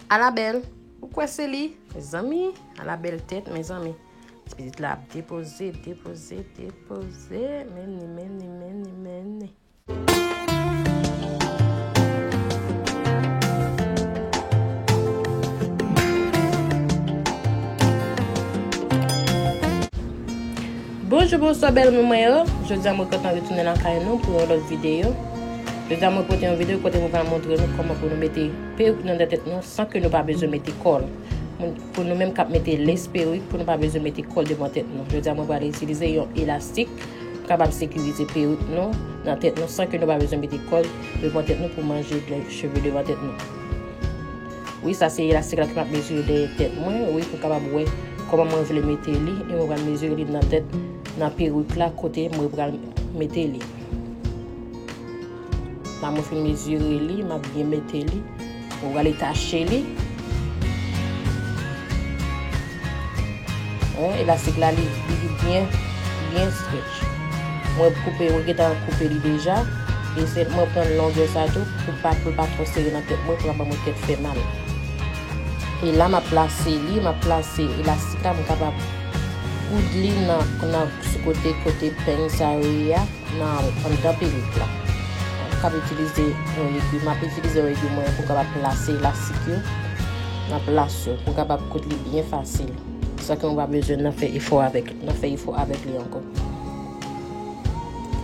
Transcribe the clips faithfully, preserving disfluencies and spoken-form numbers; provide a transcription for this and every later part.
Ala bèl, ou kwè se li? Mezanmi, ala bèl tèt, mezanmi. Ti pitit la ap depoze, depoze, depoze. Men li, men li, men li, men li. Bonjou, bonswa, bèl moun mwen yo. Jodi a, mwen kontan retounen lakay nou pou yon lòt videyo. Jodi a, mwen pote yon videyo kote mwen pral montre nou kòman pou nou mete perik nan tèt nou san ke nou pa bezwen mete kòl. Pou nou menm k ap mete lace perik, pou nou pa bezwen mete kòl devan tèt nou. Jodi a, mwen pral itilize yon elastik pou kapab sekirize perik nou nan tèt nou san ke nou pa bezwen mete kòl devan tèt nou pou manje cheve devan tèt nou. Wi, sa se elastik la ke m ap mezire dèyè tèt mwen, wi, pou m kapab wè kòman mwen vle mete li, e mwen pral mezire li nan tèt, nan perik la, kote mwen pral mete li. La, mwen fin mezire li, m ap byen mete li. Mwen pral tache li. Wi, elastik la, li, li byen, byen stretch. Mwen koupe, mwen gentan koupe li deja. E se, mwen pran longè sa tou pou pa, pou l pa twò sere nan tèt mwen, pou l pa ban mwen tèt fè mal. E la, m ap plase li, m ap plase elastik la pou m kapab koud li nan, nan sou kote, kote peny sa yo ye a, nan anndan perik la. M ap itilize yon egi, m ap itilize yon egi mwen pou m kapab plase elastik yo nan plas yo, pou m kapab koud li byen fasil. San ke mwen pa bezwen nan fè efò avèk, nan fè efò avèk li ankò.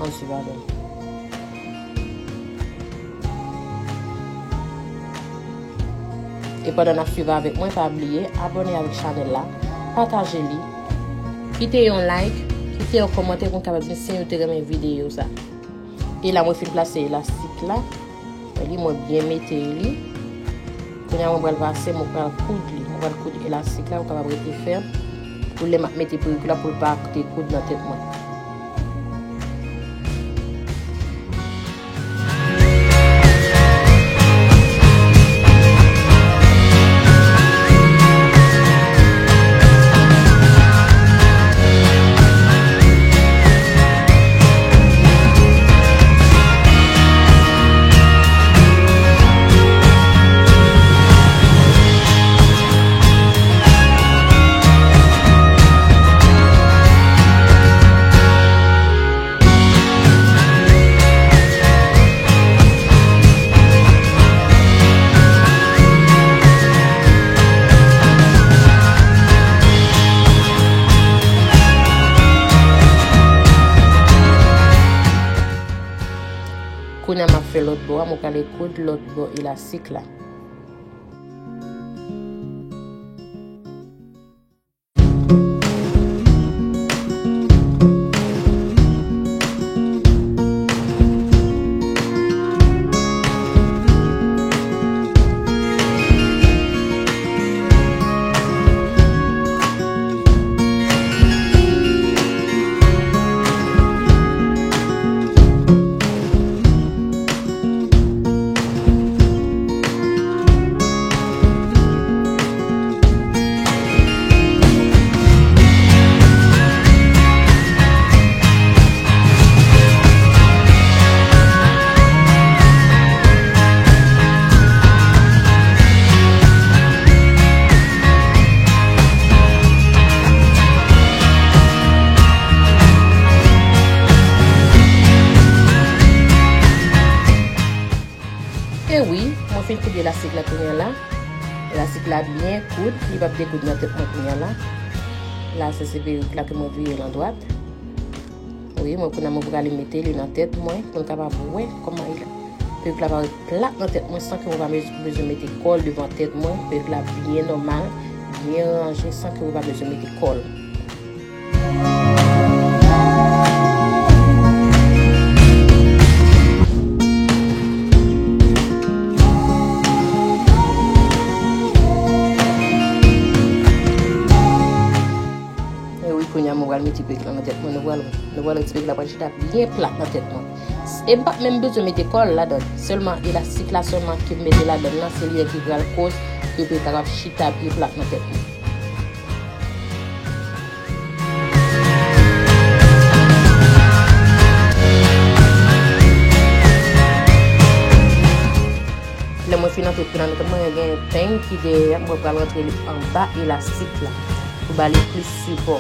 Ann swiv avè m. E pandan n ap swiv avèk mwen, pa bliye abòne avèk chanèl la, pataje li, kite yon like, kite yon kòmantè pou n kapab di si nou te renmen videyo sa. E la, mwen fin plase elastik la. Wè li, mwen byen mete li. Kounye a, mwen pral pase, mwen pral koud li. Mwen pral koud elastik la, pou kapab rete fèm. Pou lè m ap mete perik la, pou l pa dekoud nan tèt mwen. Kounye a m ap fè lòt bò a, mwen prale koud lòt bò elastik la. E wi, mwen fin koud elastik la kounye a la. Elastik la byen koud, li p ap dekoud nan tèt mwen kounye a la. La, se, se perik la ke mwen vire l andwat. Wi, mwen kounye a mwen prale mete li nan tèt mwen pou m kapab wè kòman li la. Perik la parèt plat nan tèt mwen san ke mwen pa mez-, bezwen mete kòl devan tèt mwen. Perik la byen nòmal, byen ranje san ke mwen pa bezwen mete kòl. E wi, kounye a mwen pral mete perik la nan tèt mwen. Nou pral, nou pral wè ti perik la pral chita byen plat nan tèt mwen. E m p ap menm bezwen mete kòl ladan. Sèlman elastik la sèlman ke m mete ladan nan, se li menm ki pral koz ke perik la pral chita byen plat nan tèt mwen. Lè mwen Fin antre perik la nan tèt mwen, gen peny ki dèyè, mwen pral rantre li anba elastik la pou ba li plis sipò.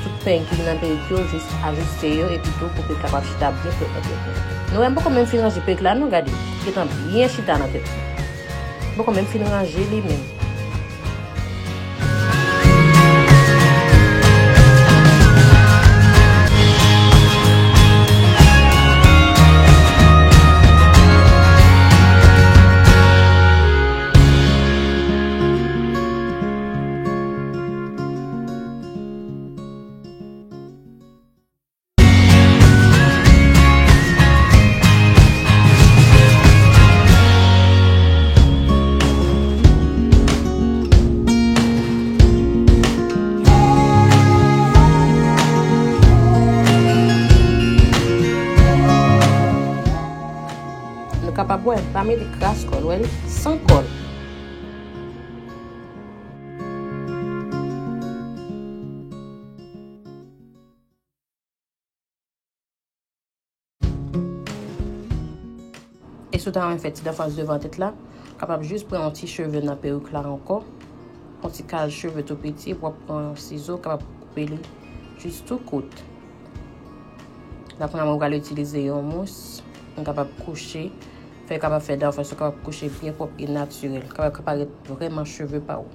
Tout peny ki vin nan perik yo, jis ajiste yo, epi tou pou perik la kapab chita byen fèt nan tèt mwen. Nou wè, m poko menm fin ranje perik la, non, gade, li gentan byen chita nan tèt mwen. M poko menm fin ranje li menm. Nou kapab wè, pa mete kras kòl, wè li, san kòl. E si w ta renmen fè ti danfans devan tèt la, kapab jis pran yon ti cheve nan perik la ankò, yon ti kal cheve tou piti, w ap pran yon sizo, kapab koupe li jis tou kout. La, kounye a, mwen pral itilize yon mous, mwen kapab kouche, fè kapab fè danfans yo kapab kouche byen pwòp e natirèl, kapab, kapab parèt vrèman cheve pa w.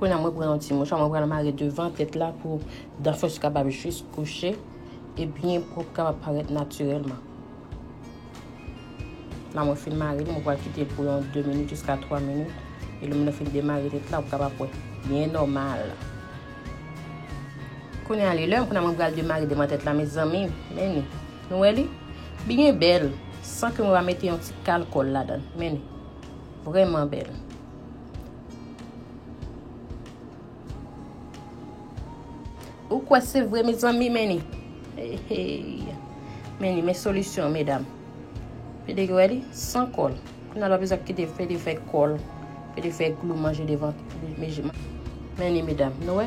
Kounye a, mwen pran yon ti mouchwa, mwen pral mare devan tèt la pou danfans kapab jis kouche e byen pwòp, kapab parèt natirèlman. La, mwen fin mare li, mwen pral kite l pou yon de minit jiska twa minit. E lè mwen fin demare tèt la, ou kapab wè byen nòmal. Kounye a, li lè, kounye a mwen pral demare devan tèt la, mezanmi, men ni. Nou wè li? Byen bèl, san ke mwen pa mete yon ti kal kòl ladan l. Men ni. Vrèman bèl. Ou kwè se vre, mezanmi, men ni. Hey, hey. Men ni, men solisyon, medam. Pede wè li, san kòl. Kounye a l pa bezwen kite pede fè kòl, pede fè glou manje devan, men ni, medam. Nou wè?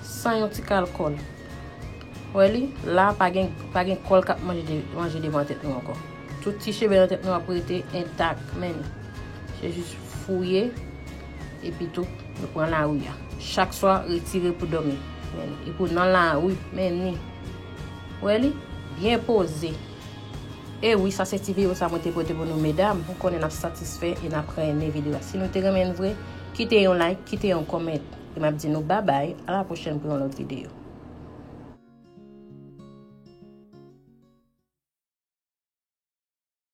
San yon ti kal kòl. Wè li, la pa gen, pa gen kòl k ap manje de, manje devan tèt nou ankò. Tout ti cheve nan tèt nou ap rete entak, men ni. Se jis fouye, epi tou, nou pran lari a. Chak swa, retire pou dòmi. Men ni. E pou nan lari, men ni. Wè li? Byen poze. E wi, sa se ti videyo sa mwen te pote pou nou, medam. Mwen konnen n ap satisfè e n ap renmen videyo a. Si nou te renmen l vre, kite yon like, kite yon comment. M ap di nou babay, a la pwochèn pou yon lòt videyo.